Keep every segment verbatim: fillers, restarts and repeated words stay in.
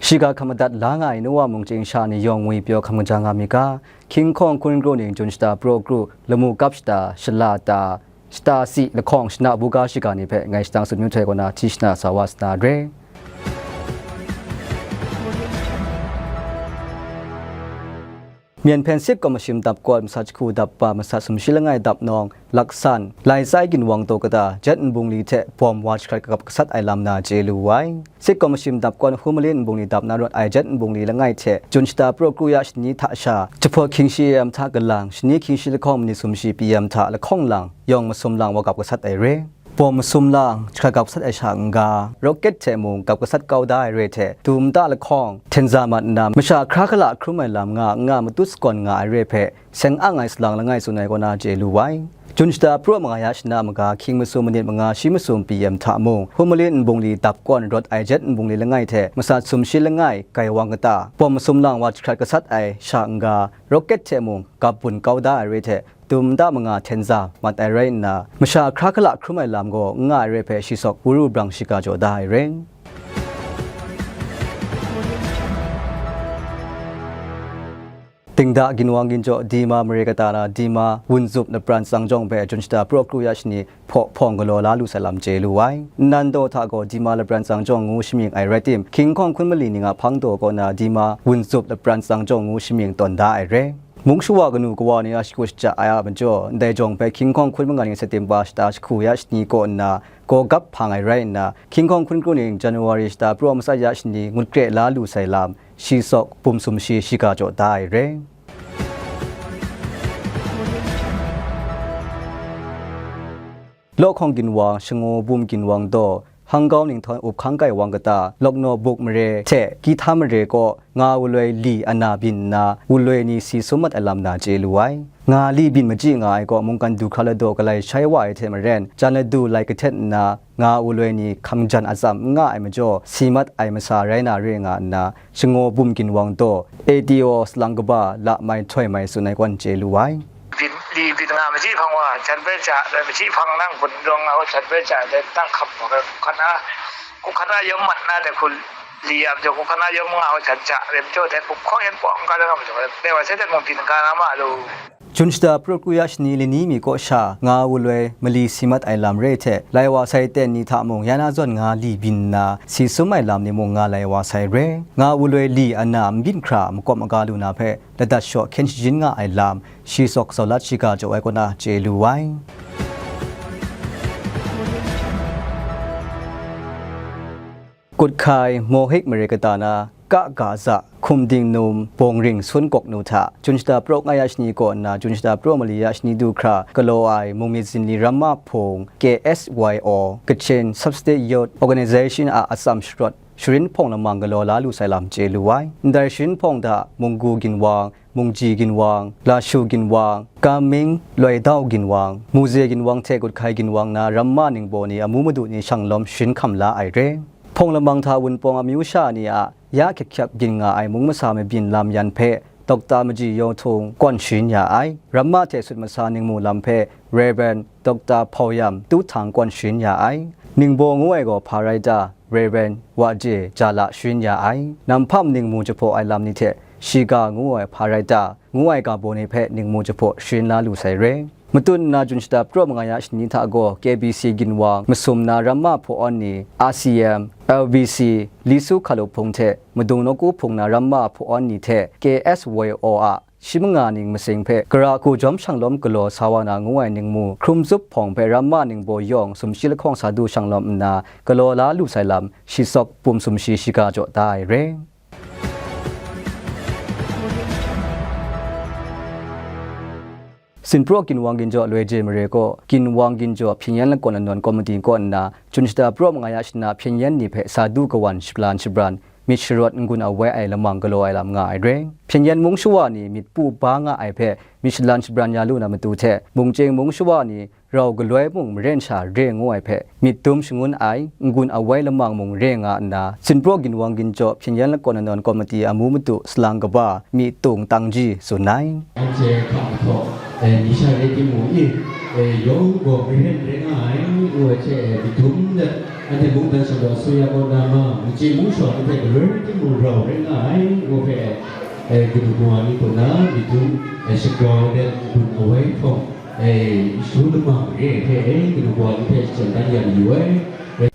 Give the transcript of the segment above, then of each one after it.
Shiga hkam madat la nga ai Nowa mung chyeng sha ni yawng ngwi pyaw hkam kaja nga mi ga, hkying hkawng hkun kru ning jun shata praw kru, lamu kap shata, shala ta, shata si, lahkawng shana buga shiga ni hpe ngai shadang tsun myu htoi kaw na hti shana sa wa sa na re. Myen hpen sit kawm mashim dap kawn, masat jahku dap pa, masat sumshi langai dap nawng, laksan, lai tsai ginwang taw kata, jet nbungli hte bawm wa jahkrat kagap gasat ai lam na chye lu ai. Sit kawm mashim dap kawn, hum malin nbungli dap na rawt ai jet nbungli langai hte, jun shata praw kru ya shani hta sha, jahpawt hkying shi A M hta kalang, shani hkying shi lahkawng manit sumshi P M hta lahkawng lang, yawng masum lang wa gap gasat ai re. Bawm masum lang, jahkrat gap gasat ai sha n-ga, rocket hte mung gap gasat kau da ai re hte, dum da lahkawng, hten za mat nna, masha hkra hkala hkrum ai lam nga n nga matut sagawn nga ai re hpe, seng ang ai salang langai tsun ai kaw na chye lu ai. Jun shata praw manga ya shana maga, hkying masum manit manga shi masum P M hta mung, hum malin nbungli dap kawn rawt ai jet nbungli langai hte, masat sumshi langai, gaiwang kata, bawm masum lang wa jahkrat gasat ai sha n-ga, rocket hte mung gap bun kau da ai re hte, dum da manga hten za mat ai rai nna, masha hkra hkala hkrum ai lam gaw n nga ai re hpe shi sawk wuru brang shiga jaw da ai re. Dingda ginwang ginjaw Dima mare kata na Dima wunzup lapran tsang jawng hpe jun shata praw kru ya shani hpaw hpawng galaw la lu sai lam chye lu ai. Nnan daw hta gaw Dima lapran tsang jawng ngu shamying ai rai tim, hkying hkawng hkun mali ning a hpang daw kaw na Dima wunzup lapran tsang jawng ngu shamying tawn da ai re. Mung shawa kanu kawa ni a shakut shaja ai a majaw, ndai jawng hpe hkying hkawng hkun manga ning September shata jahku ya shani kaw nna, gaw gap hpang ai rai nna, hkying hkawng hkun kru ning January shata praw matsat ya shani ngut kre la lu sai lam, shi sawk bum sumshi shiga jaw da ai re. Lawhkawng ginwang, Shangaw bum ginwang daw, Hangkau ninghtawng up hkang kai wang kata, Lawknaw buk mare hte Kihta mare kaw nga wuloi li ana byin nna, wuloi ni si sum mat ai lam na chye lu ai. Nga li byin machyi nga ai kaw mungkan du hkra ladaw galai shai wa ai hte maren, jan ladu lai kahtet nna, nga wuloi ni hkang jan atsam n nga ai majaw, si mat ai masa rai na re nga nna, Shangaw bum ginwang daw, A T O salang kaba la mai htoi mai tsun ai kawan chye lu ai. Byin, li byin nga machyi hpang wa, jan bai ja, bai machyi hpang nang bun rawng nga wa, jan bai ja, dai nang hkam wa, hku hkan na, hku hkan na yawm mat na, dai hku li ya majaw, hku hkan na yawm nga wa, jan ja, dai majaw, dai hku hkawng yan pawng ga da nga majaw, dai wa sai dai mung byin ga na ma lu. Jun shata praw kru ya shani lani mi kaw sha, nga wuloi mali si mat ai lam re hte, lai wa sai ten ni hta mung, ya na zawn nga li byin nna, si sum ai lam ni mung nga lai wa sai re. Nga wuloi li ana n byin hkra makawp maga lu na hpe, ladat shaw hkyen shajin nga ai lam, shi sawk zau lat shiga jaw ai kaw na chye lu ai. Kuthkai, Mohik mare kata na, Ka Ga Za, Hkum Ding Num, Bawng Ring Sun Gawk Nu hta, jun shata praw nga ya shani kaw nna, jun shata praw mali ya shani du hkra, galaw ai, mung myit zinli ramma hpung, K S Y O, Kachin Substate Youth Organization a atsam sharawt, sharin hpawng lamang galaw la lu sai lam chye lu ai. Ndai sharin hpawng hta, Munggu ginwang, Mungji ginwang, Lashu ginwang, Kaming, Loidau ginwang, Muze ginwang hte Kuthkai ginwang na ramma ningbaw ni amu madu ni shanglawm sharin hkam la ai re. Hpawng lamang hta Wunpawng amyu sha ni a ya hkyap hkyap byin nga ai mung masa mabyin lam yan hpe Dokta Maji Yawhtung kawn sharin ya ai. Ramma hte sut masa ningmu lam hpe Rev. Dokta Hpau Yam Tu Htang kawn sharin ya ai. Ningbaw ngu ai gaw hpa rai ta, Rev. Wa Je Ja La sharin ya ai. Namhpam ningmu jahpaw ai lam ni hte shiga ngu ai hpa rai ta, ngu ai ga baw ni hpe ningmu jahpaw sharin la lu sai re. Matut nna jun shata praw manga ya shani hta gaw K B C ginwang masum na ramma hpaw awn ni, R C M, L B C, Lisu Hkalup Hpung hte Madung Nawku Hpung na ramma hpaw awn ni hte K S Y O a shi manga ning masing hpe gara hku jawm shanglawm galaw sa wa na ngu ai ningmu hkrum zup hpawng hpe ramma ningbaw yawng sumshi lahkawng sa du shanglawm nna galaw la lu sai lam shi sawk bum sumshi shiga jaw da ai re. Sinpraw ginwang ginjaw loi je mare kaw, ginwang ginjaw hpyen yan lakawn lanawn komiti kaw nna, jun shata praw manga ya shana hpyen yan ni hpe sa du kawan shalan shabran, myit sharawt n-gun awai ai lamang galaw ai lam nga ai re. Hpyen yan mung shawa ni myit pu ba nga ai hpe myit shalan shabran ya lu na matu hte, mungchyeng mung shawa ni rau galoi mung maren sha re ngu ai hpe, myit dum shangun ai, n-gun awai lamang mung re nga nna, Sinpraw ginwang ginjaw hpyen yan lakawn lanawn komiti amu matu salang kaba, Myit Tung Tang Ji tsun ai. Anhte hkang htaw, eh, ni sha rai timung, eh, yawng gaw maren rai nga ai. Ngu ai hte, e, myit dum dat, anhte mungdan shang gaw asuya kaw na ma, machye mung shawa ni hte galoi timung rau rai nga ai, ngu hpe, e, kanu kawa ni kaw na myit dum, e, shagrau let n-gun awai hpawng, e, shagu lamang re ai hpe, e, kanu kawa ni hpe shachyen dan ya mayu ai.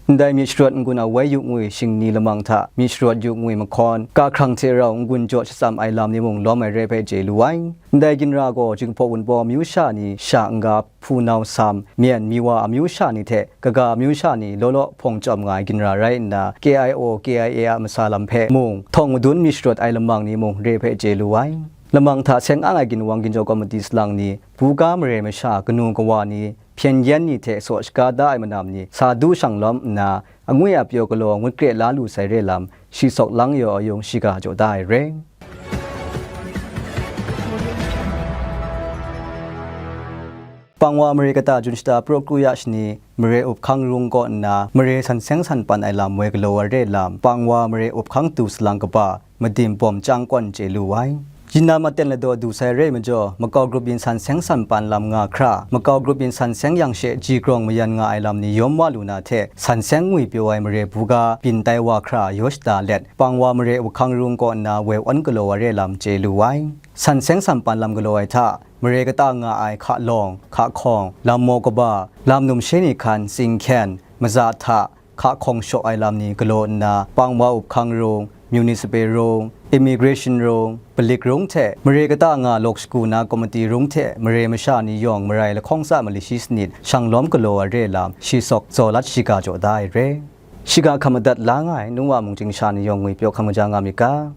Ndai myit sharawt n-gun awai yu ngwi shingni lamang hta myit sharawt yu ngwi mahkawn, kahkrang hte rau n-gun jaw shatsam ai lam ni mung lawm ai re ai hpe chye lu ai. Ndai ginra gaw Jinghpaw Wunpawng amyu sha ni sha n-ga, hpunau sam, myen, miwa amyu sha ni hte kaga amyu sha ni law law hpawng chyawm nga ai ginra rai nna, K I O, K I A a masa lam hpe mung, htawng madun myit sharawt ai lamang ni mung re hpe chye lu ai. Lamang hta seng ang ai ginwang ginjaw kawmiti salang ni, buga mare masha kanu kawa ni, hpyen yen ni hte saw shaga da ai manam ni, sa du shang lawm nna, angwi a pyaw galaw ngut kre la lu sai re lam, shi sawk lang yaw ayung shiga jaw da ai re. Pangwa mare kata jun shata praw kru ya shani, mare up hkang rung kaw nna, mare san seng san pan ai lam woi galaw ai re lam, Pangwa mare up hkang tu salang kaba, madim bawm chyang kawn chye lu ai. Jinam aten ladaw du sai re majaw, makau grup yin san seng san pan lam nga hkra, makau grup yin san seng yang she ji grawng mayan nga ai lam ni yawm wa lu na hte, san seng ngwi pyaw ai mare buga byin tai wa hkra yaw shada let, Pangwa mare up hkang rung kaw nna woi awn galaw ai re lam chye lu ai. San seng san pan lam galaw ai hta, mare kata nga ai hka lawng, hka hkawng, lam maw kaba, lam numshe ni hkan, tsing hkyen, maza hta, hka hkawng shaw ai lam ni galaw nna, Pangwa up hkang rung, municipal rung, immigration rung, palik rung hte mare kata nga lawk shagu na komiti rung hte mare masha ni yawng marai lahkawng tsa mali shi sanit shang lawm galaw ai re lam shi sawk tsaw lat shiga jaw da ai re. Shiga hkam madat la nga ai nu wa mung chyingsha ni yawng ngwi pyaw hkam kaja nga myit ga.